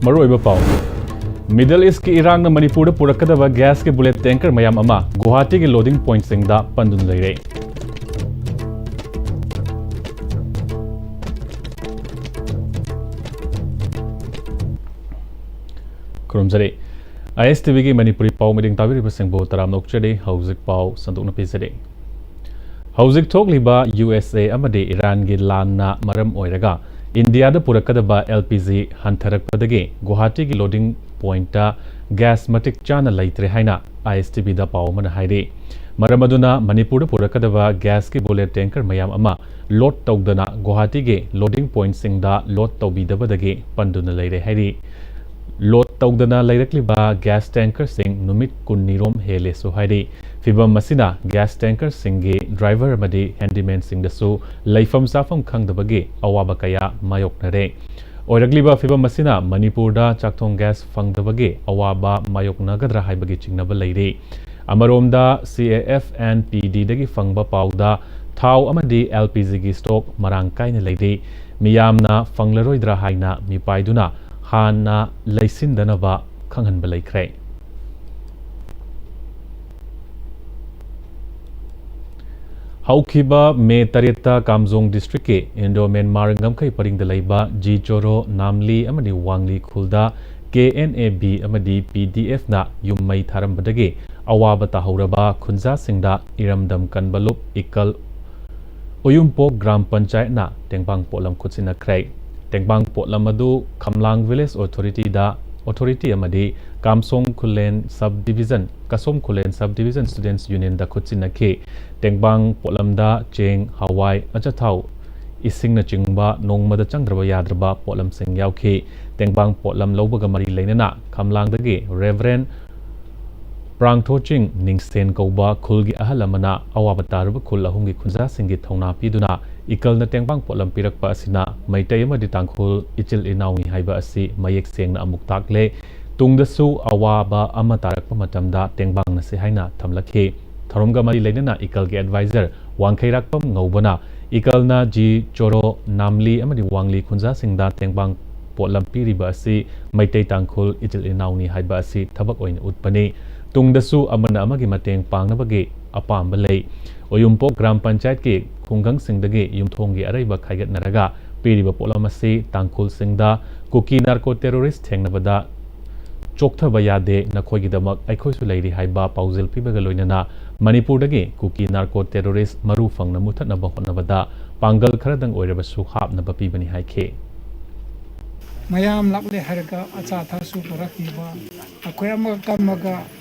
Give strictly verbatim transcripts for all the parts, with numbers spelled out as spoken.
ꯃꯔꯨꯑꯣꯏꯕ ꯄꯥꯎ꯫ ꯃꯤꯗꯜ ꯏꯁꯀꯤ ꯏꯔꯥꯡꯅ ꯃꯅꯤꯄꯨꯔꯗ ꯄꯨꯔꯛꯀꯗꯕ ꯒ꯭ꯌꯥꯁꯀꯤ ꯕꯨꯂꯦꯠ ꯇꯦꯡꯀꯔ ꯃꯌꯥꯝ ꯑꯃ ꯒꯨꯋꯥꯍꯥꯇꯤꯒꯤ ꯂꯣꯗꯤꯡ ꯄꯣꯏꯟꯠꯁꯤꯡꯗ ꯄꯟꯗꯨꯅ ꯂꯩꯔꯦ꯫ ꯈꯨꯔꯨꯝꯖꯔꯤ꯫ ISTVꯒꯤ ꯃꯅꯤꯄꯨꯔꯤ ꯄꯥꯎ ꯃꯤꯠꯌꯦꯡ ꯇꯥꯕꯤꯔꯤꯕꯁꯤꯡꯕꯨ ꯇꯔꯥꯝꯅ ꯑꯣꯛꯆꯔꯤ꯫ ꯍꯧꯖꯤꯛ ꯄꯥꯎ ꯁꯟꯗꯣꯛꯅ ꯄꯤꯖꯔꯤ꯫ ꯍꯧꯖꯤꯛ ꯊꯣꯛꯂꯤꯕ USA ꯑꯃꯗꯤ ꯏꯔꯥꯟꯒꯤ ꯂꯥꯟꯅ ꯃꯔꯝ ꯑꯣꯏꯔꯒ ꯏꯟꯗꯤꯌꯥꯗ ꯄꯨꯔꯛꯀꯗꯕ LPG ꯍꯟꯊꯔꯛꯄꯗꯒꯤ ꯒꯨꯋꯥꯍꯥꯇꯤꯒꯤ ꯂꯣꯗꯤꯡ ꯄꯣꯏꯟꯠꯇ ꯒ꯭ꯌꯥꯁ ꯃꯇꯤꯛ ꯆꯥꯅ ꯂꯩꯇ꯭ꯔꯦ ꯍꯥꯏꯅ ISTVꯗ ꯄꯥꯎ ꯑꯃꯅ ꯍꯥꯏꯔꯤ꯫ ꯃꯔꯝ ꯑꯗꯨꯅ ꯃꯅꯤꯄꯨꯔꯗ ꯄꯨꯔꯛꯀꯗꯕ ꯒ꯭ꯌꯥꯁꯀꯤ ꯕꯨꯂꯦꯠ ꯇꯦꯡꯀꯔ ꯃꯌꯥꯝ ꯑꯃ ꯂꯣꯗ ꯇꯧꯗꯅ ꯒꯨꯋꯥꯍꯥꯇꯤꯒꯤ ꯂꯣꯗꯤꯡ ꯄꯣꯏꯟꯠꯁꯤꯡꯗ ꯂꯣꯗ ꯇꯧꯕꯤꯗꯕꯗꯒꯤ ꯄꯟꯗꯨꯅ ꯂꯩꯔꯦ ꯍꯥꯏꯔꯤ꯫ ꯂꯣꯗ ꯇꯧꯗꯅ ꯂꯩꯔꯛꯂꯤꯕ ꯒ꯭ꯌꯥꯁ ꯇꯦꯡꯀꯔꯁꯤꯡ ꯅꯨꯃꯤꯠ ꯀꯨꯟꯅꯤꯔꯣꯝ ꯍꯦꯜꯂꯦꯁꯨ ꯍꯥꯏꯔꯤ꯫ ꯐꯤꯚꯝ ꯑꯁꯤꯅ ꯒ꯭ꯌꯥꯁ ꯇꯦꯡꯀꯔꯁꯤꯡꯒꯤ ꯗ꯭ꯔꯥꯏꯚꯔ ꯑꯃꯗꯤ ꯍꯦꯟꯗꯤꯃꯦꯟꯁꯤꯡꯗꯁꯨ ꯂꯩꯐꯝ ꯆꯥꯐꯝ ꯈꯪꯗꯕꯒꯤ ꯑꯋꯥꯕ ꯀꯌꯥ ꯃꯥꯌꯣꯛꯅꯔꯦ꯫ ꯑꯣꯏꯔꯛꯂꯤꯕ ꯐꯤꯚꯝ ꯑꯁꯤꯅ ꯃꯅꯤꯄꯨꯔꯗ ꯆꯥꯛꯊꯣꯡ ꯒ꯭ꯌꯥꯁ ꯐꯪꯗꯕꯒꯤ ꯑꯋꯥꯕ ꯃꯥꯌꯣꯛꯅꯒꯗ꯭ꯔꯥ ꯍꯥꯏꯕꯒꯤ ꯆꯤꯡꯅꯕ ꯂꯩꯔꯤ꯫ ꯑꯃꯔꯣꯝꯗ, CAF and PDꯗꯒꯤ ꯐꯪꯕ ꯄꯥꯎꯗ ꯊꯥꯎ ꯑꯃꯗꯤ LPGꯒꯤ ꯁ꯭ꯇꯣꯛ ꯃꯔꯥꯡ ꯀꯥꯏꯅ ꯂꯩꯔꯤ꯫ ꯃꯤꯌꯥꯝꯅ ꯐꯪꯂꯔꯣꯏꯗ꯭ꯔꯥ ꯍꯥꯏꯅ ꯃꯤꯄꯥꯏꯗꯨꯅ ꯍꯥꯟꯅ ꯂꯩꯁꯤꯟꯗꯅꯕ ꯈꯪꯍꯟꯕ ꯂꯩꯈ꯭ꯔꯦ꯫ ꯍꯧꯈꯤꯕ ꯃꯦ ꯇꯔꯦꯠꯇ ꯀꯥꯝꯖꯣꯡ ꯗꯤꯁꯇ꯭ꯔꯤꯛꯀꯤ ꯏꯟꯗꯣ ꯃ꯭ꯌꯥꯟꯃꯥꯔ ꯉꯝꯈꯩ ꯄꯔꯤꯡꯗ ꯂꯩꯕ ꯖꯤꯆꯣꯔꯣ, ꯅꯥꯝꯂꯤ ꯑꯃꯗꯤ ꯋꯥꯡꯂꯤ ꯈꯨꯜꯗ KNA-B ꯑꯃꯗꯤ PDFꯅ ꯌꯨꯝ ꯃꯩ ꯊꯥꯔꯝꯕꯗꯒꯤ ꯑꯋꯥꯕ ꯇꯥꯍꯧꯔꯕ ꯈꯨꯟꯖꯥꯁꯤꯡꯗ ꯏꯔꯝꯗꯝ ꯀꯟꯕ ꯂꯨꯞ ꯏꯀꯜ ꯎꯌꯨꯝꯄꯣꯛ ꯒ꯭ꯔꯥꯝ ꯄꯟꯆꯥꯌꯠꯅ ꯇꯦꯡꯕꯥꯡ ꯄꯣꯠꯂꯝ ꯈꯨꯠꯁꯤꯟꯅꯈ꯭ꯔꯦ꯫ ꯇꯦꯡꯕꯥꯡ ꯄꯣꯠꯂꯝ ꯑꯗꯨ ꯈꯝꯂꯥꯡ ꯚꯤꯂꯦꯖ ꯑꯣꯊꯣꯔꯤꯇꯤꯗ, ꯑꯣꯊꯣꯔꯤꯇꯤ ꯑꯃꯗꯤ ꯀꯥꯝꯁꯣꯡ ꯈꯨꯂꯦꯟ ꯁꯕ ꯗꯤꯚꯤꯖꯟ, ꯀꯁꯣꯝ ꯈꯨꯂꯦꯟ ꯁꯕ ꯗꯤꯚꯤꯖꯟ ꯁ꯭ꯇꯨꯗꯦꯟꯠꯁ ꯌꯨꯅꯤꯌꯟꯗ ꯈꯨꯠꯁꯤꯟꯅꯈꯤ꯫ ꯇꯦꯡꯕꯥꯡ ꯄꯣꯠꯂꯝꯗ ꯆꯦꯡ, ꯍꯋꯥꯏ, ꯑꯆꯥꯊꯥꯎ, ꯏꯁꯤꯡꯅꯆꯤꯡꯕ ꯅꯣꯡꯃꯗ ꯆꯪꯗ꯭ꯔꯕ ꯌꯥꯗ꯭ꯔꯕ ꯄꯣꯠꯂꯝꯁꯤꯡ ꯌꯥꯎꯈꯤ꯫ ꯇꯦꯡꯕꯥꯡ ꯄꯣꯠꯂꯝ ꯂꯧꯕꯒ ꯃꯔꯤ ꯂꯩꯅꯅ ꯈꯝꯂꯥꯡꯗꯒꯤ ꯔꯦꯚꯔꯦꯟ ꯄ꯭ꯔꯥꯡꯊꯣꯆꯤꯡ ꯅꯤꯡꯁꯦꯟ ꯀꯧꯕ ꯈꯨꯜꯒꯤ ꯑꯍꯜ ꯑꯃꯅ ꯑꯋꯥꯕ ꯇꯥꯔꯕ ꯈꯨꯜ ꯑꯍꯨꯝꯒꯤ ꯈꯨꯟꯖꯥꯁꯤꯡꯒꯤ ꯊꯧꯅꯥ ꯄꯤꯗꯨꯅ ꯏꯀꯜꯅ ꯇꯦꯡꯕꯥꯡ ꯄꯣꯠꯂꯝ ꯄꯤꯔꯛꯄ ꯑꯁꯤꯅ ꯃꯩꯇꯩ ꯑꯃꯗꯤ ꯇꯥꯡꯈꯨꯜ ꯏꯆꯤꯜ ꯏꯅꯥꯎꯅꯤ ꯍꯥꯏꯕ ꯑꯁꯤ ꯃꯌꯦꯛ ꯁꯦꯡꯅ ꯑꯃꯨꯛ ꯇꯥꯛꯂꯦ꯫ ꯇꯨꯡꯗꯁꯨ ꯑꯋꯥꯕ ꯑꯃ ꯇꯥꯔꯛꯄ ꯃꯇꯝꯗ ꯇꯦꯡꯕꯥꯡꯅꯁꯤ ꯍꯥꯏꯅ ꯊꯝꯂꯛꯈꯤ꯫ ꯊꯧꯔꯝꯒ ꯃꯔꯤ ꯂꯩꯅꯅ ꯏꯀꯜꯒꯤ ꯑꯦꯗꯚꯥꯏꯖꯔ ꯋꯥꯡꯈꯩꯔꯥꯛꯄꯝ ꯉꯧꯕꯅ ꯏꯀꯜꯅ ꯖꯤꯆꯣꯔꯣ, ꯅꯥꯝꯂꯤ ꯑꯃꯗꯤ ꯋꯥꯡꯂꯤ ꯈꯨꯟꯖꯥꯁꯤꯡꯗ ꯇꯦꯡꯕꯥꯡ ꯄꯣꯠꯂꯝ ꯄꯤꯔꯤꯕ ꯑꯁꯤ ꯃꯩꯇꯩ ꯇꯥꯡꯈꯨꯜ ꯏꯆꯤꯜ ꯏꯅꯥꯎꯅꯤ ꯍꯥꯏꯕ ꯑꯁꯤ ꯊꯕꯛ ꯑꯣꯏꯅ ꯎꯠꯄꯅꯤ꯫ ꯇꯨꯡꯗꯁꯨ ꯑꯃꯅ ꯑꯃꯒꯤ ꯃꯇꯦꯡ ꯄꯥꯡꯅꯕꯒꯤ ꯑꯄꯥꯝꯕ ꯂꯩ꯫ ꯑꯣꯌꯨꯝꯄꯣꯛ ꯒ꯭ꯔꯥꯝ ꯄꯟꯆꯥꯌꯠꯀꯤ ꯈꯨꯡꯒꯪꯁꯤꯡꯗꯒꯤ ꯌꯨꯝꯊꯣꯡꯒꯤ ꯑꯔꯩꯕ ꯈꯥꯏꯒꯠꯅꯔꯒ ꯄꯤꯔꯤꯕ ꯄꯣꯠꯂꯝ ꯑꯁꯤ ꯇꯥꯡꯈꯨꯜꯁꯤꯡꯗ ꯀꯨꯀꯤ ꯅꯥꯔꯀꯣ ꯇꯦꯔꯣꯔꯤꯁ ꯊꯦꯡꯅꯕꯗ ꯆꯣꯛꯊꯕ ꯌꯥꯗꯦ, ꯅꯈꯣꯏꯒꯤꯗꯃꯛ ꯑꯩꯈꯣꯏꯁꯨ ꯂꯩꯔꯤ ꯍꯥꯏꯕ ꯄꯥꯎꯖꯦꯜ ꯄꯤꯕꯒ ꯂꯣꯏꯅꯅ ꯃꯅꯤꯄꯨꯔꯗꯒꯤ ꯀꯨꯀꯤ ꯅꯥꯔꯀꯣ ꯇꯦꯔꯣꯔꯤꯁ ꯃꯔꯨ ꯐꯪꯅ ꯃꯨꯊꯠꯅꯕ ꯍꯣꯠꯅꯕꯗ ꯄꯥꯡꯒꯜ ꯈꯔꯗꯪ ꯑꯣꯏꯔꯕꯁꯨ ꯍꯥꯞꯅꯕ ꯄꯤꯕꯅꯤ ꯍꯥꯏꯈꯤ꯫ ꯃꯌꯥꯝ ꯂꯥꯛꯂꯦ ꯍꯥꯏꯔꯒ ꯑꯆꯥ ꯑꯊꯛꯁꯨ ꯄꯨꯔꯛꯄꯤꯕ, ꯑꯩꯈꯣꯏ ꯑꯃꯒ ꯀꯝꯃꯒ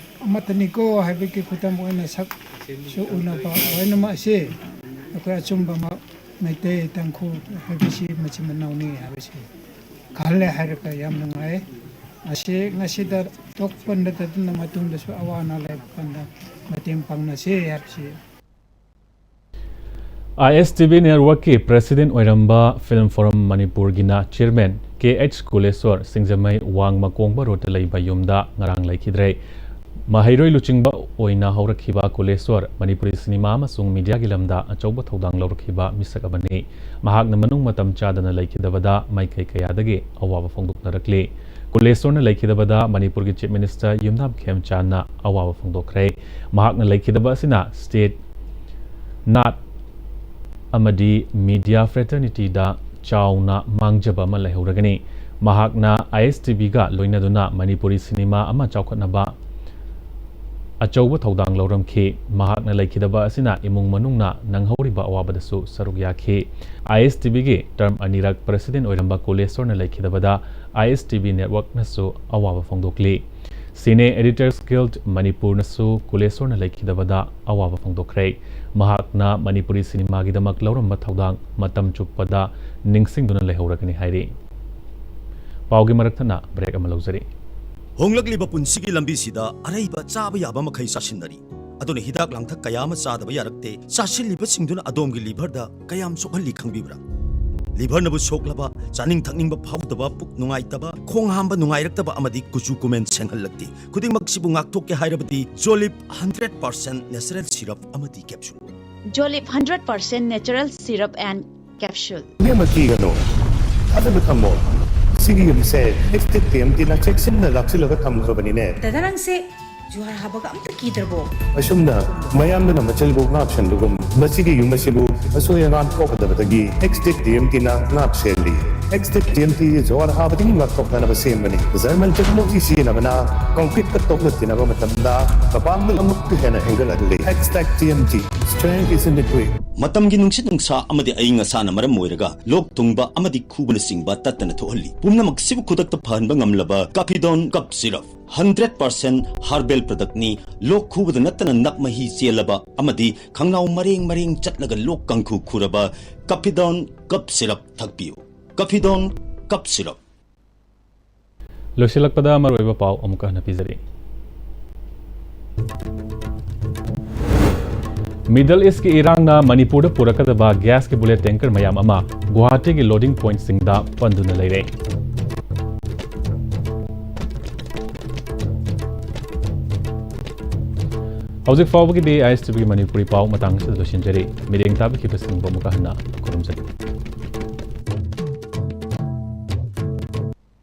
ꯑꯃꯠꯇꯅꯤꯀꯣ ꯍꯥꯏꯕꯒꯤ ꯈꯨꯗꯝ ꯑꯣꯏꯅ ꯁꯛꯁꯨ ꯎꯅꯕ ꯂꯣꯏꯅꯃꯛ ꯑꯁꯤ ꯑꯩꯈꯣꯏ ꯑꯆꯨꯝꯕꯃꯛ ꯃꯩꯇꯩ ꯇꯥꯡꯈꯨꯜ ꯍꯥꯏꯕꯁꯤ ꯃꯆꯤꯟ ꯃꯅꯥꯎꯅꯤ ꯍꯥꯏꯕꯁꯤ ꯈꯜꯂꯦ ꯍꯥꯏꯔꯒ ꯌꯥꯝ ꯅꯨꯡꯉꯥꯏ꯫ ꯑꯁꯤ ꯉꯁꯤꯗ ꯇꯣꯛꯄ ꯅꯠꯇꯗꯨꯅ ꯃꯇꯨꯡꯗꯁꯨ ꯑꯋꯥ ꯑꯅꯥ ꯂꯩꯕ ꯀꯥꯟꯗ ꯃꯇꯦꯡ ꯄꯥꯡꯅꯁꯤ ꯍꯥꯏꯕꯁꯤ꯫ ꯑꯥꯏ ꯑꯦꯁ ꯇꯤ ꯚꯤ ꯅꯦꯠꯋꯔꯛꯀꯤ ꯄ꯭ꯔꯦꯁꯤꯗꯦꯟ ꯑꯣꯏꯔꯝꯕ ꯐꯤꯜꯝ ꯐꯣꯔꯝ ꯃꯅꯤꯄꯨꯔꯒꯤꯅ ꯆꯤꯌꯔꯃꯦꯟ ꯀꯦ ꯑꯩꯆ ꯀꯨꯂꯦꯁꯣꯔ ꯁꯤꯡꯖꯃꯩ ꯋꯥꯡꯃ ꯀꯣꯡꯕ ꯔꯣꯗꯇ ꯂꯩꯕ ꯌꯨꯝꯗ ꯉꯔꯥꯡ ꯂꯩꯈꯤꯗ꯭ꯔꯦ꯫ ꯃꯍꯩꯔꯣꯏ ꯂꯨꯆꯤꯡꯕ ꯑꯣꯏꯅ ꯍꯧꯔꯛꯈꯤꯕ ꯀꯨꯂꯦꯁꯣꯔ ꯃꯅꯤꯄꯨꯔꯤ ꯁꯤꯅꯦꯃꯥ ꯑꯃꯁꯨꯡ ꯃꯤꯗꯤꯌꯥꯒꯤ ꯂꯝꯗ ꯑꯆꯧꯕ ꯊꯧꯗꯥꯡ ꯂꯧꯔꯛꯈꯤꯕ ꯃꯤꯁꯛ ꯑꯃꯅꯤ꯫ ꯃꯍꯥꯛꯅ ꯃꯅꯨꯡ ꯃꯇꯝ ꯆꯥꯗꯅ ꯂꯩꯈꯤꯗꯕꯗ ꯃꯥꯏꯀꯩ ꯀꯌꯥꯗꯒꯤ ꯑꯋꯥꯕ ꯐꯣꯡꯗꯣꯛꯅꯔꯛꯂꯤ꯫ ꯀꯨꯂꯦꯁꯣꯔꯅ ꯂꯩꯈꯤꯗꯕꯗ ꯃꯅꯤꯄꯨꯔꯒꯤ ꯆꯤꯐ ꯃꯤꯅꯤꯁꯇꯔ ꯌꯨꯝꯅꯥꯝ ꯈꯦꯝꯆꯥꯟꯅ ꯑꯋꯥꯕ ꯐꯣꯡꯗꯣꯛꯈ꯭ꯔꯦ꯫ ꯃꯍꯥꯛꯅ ꯂꯩꯈꯤꯗꯕ ꯑꯁꯤꯅ ꯁ꯭ꯇꯦꯠ, ꯅꯥꯠ ꯑꯃꯗꯤ ꯃꯤꯗꯤꯌꯥ ꯐ꯭ꯔꯦꯇꯔꯅꯤꯇꯤꯗ ꯆꯥꯎꯅ ꯃꯥꯡꯖꯕ ꯑꯃ ꯂꯩꯍꯧꯔꯒꯅꯤ꯫ ꯃꯍꯥꯛꯅ ꯑꯥꯏ ꯑꯦꯁ ꯇꯤ ꯚꯤꯒ ꯂꯣꯏꯅꯗꯨꯅ ꯃꯅꯤꯄꯨꯔꯤ ꯁꯤꯅꯦꯃꯥ ꯑꯃ ꯆꯥꯎꯈꯠꯅꯕ ꯑꯆꯧꯕ ꯊꯧꯗꯥꯡ ꯂꯧꯔꯝꯈꯤ꯫ ꯃꯍꯥꯛꯅ ꯂꯩꯈꯤꯗꯕ ꯑꯁꯤꯅ ꯏꯃꯨꯡ ꯃꯅꯨꯡꯅ ꯅꯪꯍꯧꯔꯤꯕ ꯑꯋꯥꯕꯗꯁꯨ ꯁꯔꯨꯛ ꯌꯥꯈꯤ꯫ ꯑꯥꯏ ꯑꯦꯁ ꯇꯤ ꯚꯤꯒꯤ ꯇꯔꯝ ꯑꯅꯤꯔꯛ ꯄ꯭ꯔꯦꯁꯤꯗꯦꯟ ꯑꯣꯏꯔꯝꯕ ꯀꯨꯂꯦꯁꯣꯔꯅ ꯂꯩꯈꯤꯗꯕꯗ ꯑꯥꯏ ꯑꯦꯁ ꯇꯤ ꯚꯤ ꯅꯦꯠꯋꯔꯛꯅꯁꯨ ꯑꯋꯥꯕ ꯐꯣꯡꯗꯣꯛꯂꯤ꯫ ꯁꯤꯅꯦ ꯑꯦꯗꯤꯇꯔꯁ ꯒꯤꯜꯗ ꯃꯅꯤꯄꯨꯔꯅꯁꯨ ꯀꯨꯂꯦꯁꯣꯔꯅ ꯂꯩꯈꯤꯗꯕꯗ ꯑꯋꯥꯕ ꯐꯣꯡꯗꯣꯛꯈ꯭ꯔꯦ꯫ ꯃꯍꯥꯛꯅ ꯃꯅꯤꯄꯨꯔꯤ ꯁꯤꯅꯦꯃꯥꯒꯤꯗꯃꯛ ꯂꯧꯔꯝꯕ ꯊꯧꯗꯥꯡ ꯃꯇꯝ ꯆꯨꯞꯄꯗ ꯅꯤꯡꯁꯤꯡꯗꯨꯅ ꯂꯩꯍꯧꯔꯒꯅꯤ ꯍꯥꯏꯔꯤ꯫ ꯄꯥꯎꯒꯤ ꯃꯔꯛ ꯊꯠꯅ ꯕ꯭ꯔꯦꯛ ꯑꯃ ꯂꯧꯖꯔꯤ꯫ ꯍꯣꯡꯂꯛꯂꯤꯕ ꯄꯨꯟꯁꯤꯒꯤ ꯂꯝꯕꯤꯁꯤꯗ ꯑꯔꯩꯕ ꯆꯥꯕ ꯌꯥꯕ ꯃꯈꯩ ꯆꯥꯁꯤꯟꯅꯔꯤ꯫ ꯑꯗꯨꯅ ꯍꯤꯗꯥꯛ ꯂꯥꯡꯊꯛ ꯀꯌꯥ ꯑꯃ ꯆꯥꯗꯕ ꯌꯥꯔꯛꯇꯦ꯫ ꯆꯥꯁꯤꯜꯂꯤꯕꯁꯤꯡꯗꯨꯅ ꯑꯗꯣꯝꯒꯤ ꯂꯤꯚꯔꯗ ꯀꯌꯥꯝ ꯁꯣꯛꯍꯜꯂꯤ ꯈꯪꯕꯤꯕ꯭ꯔꯥ? ꯂꯤꯚꯔꯅꯕꯨ ꯁꯣꯛꯂꯕ, ꯆꯥꯅꯤꯡ ꯊꯛꯅꯤꯡꯕ ꯐꯥꯎꯗꯕ, ꯄꯨꯛ ꯅꯨꯡꯉꯥꯏꯇꯕ, ꯈꯣꯡ ꯍꯥꯝꯕ ꯅꯨꯡꯉꯥꯏꯔꯛꯇꯕ ꯑꯃꯗꯤ ꯀꯨꯆꯨ ꯀꯨꯃꯦꯟ ꯁꯦꯡꯍꯜꯂꯛꯇꯦ꯫ ꯈꯨꯗꯤꯡꯃꯛꯁꯤꯕꯨ ꯉꯥꯛꯊꯣꯛꯀꯦ ꯍꯥꯏꯔꯕꯗꯤ ꯖꯣꯂꯤꯞ ꯍꯟꯗ꯭ꯔꯦꯠ ꯄꯥꯔꯁꯦꯟ ꯅꯦꯆꯔꯦꯜ ꯁꯤꯔꯞ ꯑꯃꯗꯤ capsule. Jolip hundred percent natural syrup and capsule. ꯏꯕꯦꯝꯃ, ꯀꯤꯒꯅꯨ꯫ ꯊꯥꯖꯕ ꯊꯝꯃꯣ꯫ ꯁꯤꯒꯤ ꯌꯨꯝꯁꯦ ꯑꯦꯛꯁꯇꯦꯛ ꯇꯤ ꯑꯦꯝ ꯇꯤꯅ ꯆꯦꯛꯁꯤꯟꯅ ꯂꯥꯛꯁꯤꯜꯂꯒ ꯊꯝꯈ꯭ꯔꯕꯅꯤꯅꯦ꯫ ꯗꯗꯥ, ꯅꯪꯁꯦ ꯖꯨꯍꯥꯔ ꯍꯥꯕꯒ ꯑꯝꯇ ꯀꯤꯗ꯭ꯔꯕꯣ? ꯑꯁꯨꯝꯅ ꯃꯌꯥꯝꯗꯨꯅ ꯃꯆꯤꯜꯕꯨ ꯉꯥꯛꯁꯟꯕꯒꯨꯝ, ꯃꯁꯤꯒꯤ ꯌꯨꯝ ꯑꯁꯤꯕꯨ ꯑꯁꯣꯏ ꯑꯉꯥꯝ ꯊꯣꯛꯀꯗꯕꯗꯒꯤ ꯑꯦꯛꯁꯇꯦꯛ ꯇꯤ ꯑꯦꯝ ꯇꯤꯅ ꯉꯥꯛ ꯁꯦꯜꯂꯤ꯫ ꯑꯦꯛꯁꯇꯦꯛ ꯇꯤ ꯑꯦꯝ ꯇꯤ ꯖꯨꯍꯥꯔ ꯍꯥꯕꯗꯒꯤ ꯉꯥꯛꯊꯣꯛꯅꯅꯕ ꯁꯦꯝꯕꯅꯤ꯫ ꯖꯔꯃꯟ ꯇꯦꯛꯅꯣꯂꯣꯖꯤ ꯁꯤꯖꯤꯟꯅꯕꯅ ꯀꯪꯀ꯭ꯔꯤꯠꯀ ꯇꯣꯛꯅ ꯇꯤꯟꯅꯕ ꯃꯇꯝꯗ ꯃꯄꯥꯡꯒꯜ ꯑꯃꯨꯛꯀ ꯍꯦꯟꯅ ꯍꯦꯟꯒꯠꯍꯜꯂꯤ꯫ ꯑꯦꯛꯁꯇꯦꯛ T M T, strength is in the grip. ꯃꯇꯝꯒꯤ ꯅꯨꯡꯁꯤꯠ ꯅꯨꯡꯁꯥ ꯑꯃꯗꯤ ꯑꯏꯪ ꯑꯁꯥꯅ ꯃꯔꯝ ꯑꯣꯏꯔꯒ ꯂꯣꯛ ꯊꯨꯡꯕ ꯑꯃꯗꯤ ꯈꯨꯕꯅꯆꯤꯡꯕ ꯇꯠꯇꯅ ꯊꯣꯛꯍꯜꯂꯤ꯫ ꯄꯨꯝꯅꯃꯛꯁꯤꯕꯨ ꯈꯨꯗꯛꯇ ꯐꯍꯟꯕ ꯉꯝꯂꯕ ꯀꯥꯐꯤꯗꯣꯟ cough syrup. Hundred percent herbal ꯄ꯭ꯔꯗꯛꯅꯤ꯫ ꯂꯣꯛ ꯈꯨꯕꯗ ꯅꯠꯇꯅ ꯅꯞ ꯃꯍꯤ ꯆꯦꯜꯂꯕ ꯑꯃꯗꯤ ꯈꯪꯅꯥꯎ ꯃꯔꯦꯡ ꯃꯔꯦꯡ ꯆꯠꯂꯒ ꯂꯣꯛ ꯀꯥꯡꯈꯨ ꯈꯨꯔꯕ ꯀꯥꯐꯤꯗꯣꯟ ꯀꯞ ꯁꯤꯔꯞ ꯊꯛꯄꯤꯌꯨ꯫ ꯀꯥꯐꯤꯗꯣꯟ cough syrup. ꯂꯣꯏꯁꯤꯜꯂꯛꯄꯗ ꯃꯔꯨꯑꯣꯏꯕ ꯄꯥꯎ ꯑꯃꯨꯛꯀ ꯍꯟꯅ ꯄꯤꯖꯔꯤ꯫ ꯃꯤꯗꯜ ꯏꯁꯀꯤ ꯏꯔꯥꯡꯅ ꯃꯅꯤꯄꯨꯔꯗ ꯄꯨꯔꯛꯀꯗꯕ ꯒ꯭ꯌꯥꯁꯀꯤ ꯕꯨꯂꯦꯠ ꯇꯦꯡꯀꯔ ꯃꯌꯥꯝ ꯑꯃ ꯒꯨꯋꯥꯍꯥꯇꯤꯒꯤ ꯂꯣꯗꯤꯡ ꯄꯣꯏꯟꯠꯁꯤꯡꯗ ꯄꯟꯗꯨꯅ ꯂꯩꯔꯦ꯫ ꯍꯧꯖꯤꯛ ꯐꯥꯎꯕꯒꯤꯗꯤ ꯑꯥꯏ ꯑꯦꯁ ꯇꯤ ꯚꯤ ꯃꯅꯤꯄꯨꯔꯤ ꯄꯥꯎ ꯃꯇꯥꯡ ꯑꯁꯤꯗ ꯂꯣꯏꯁꯤꯟꯖꯔꯤ꯫ ꯃꯤꯠꯌꯦꯡ ꯇꯥꯕꯤꯈꯤꯕꯁꯤꯡꯕꯨ ꯑꯃꯨꯛꯀ ꯍꯟꯅ ꯈꯨꯔꯨꯝꯖꯔꯤ꯫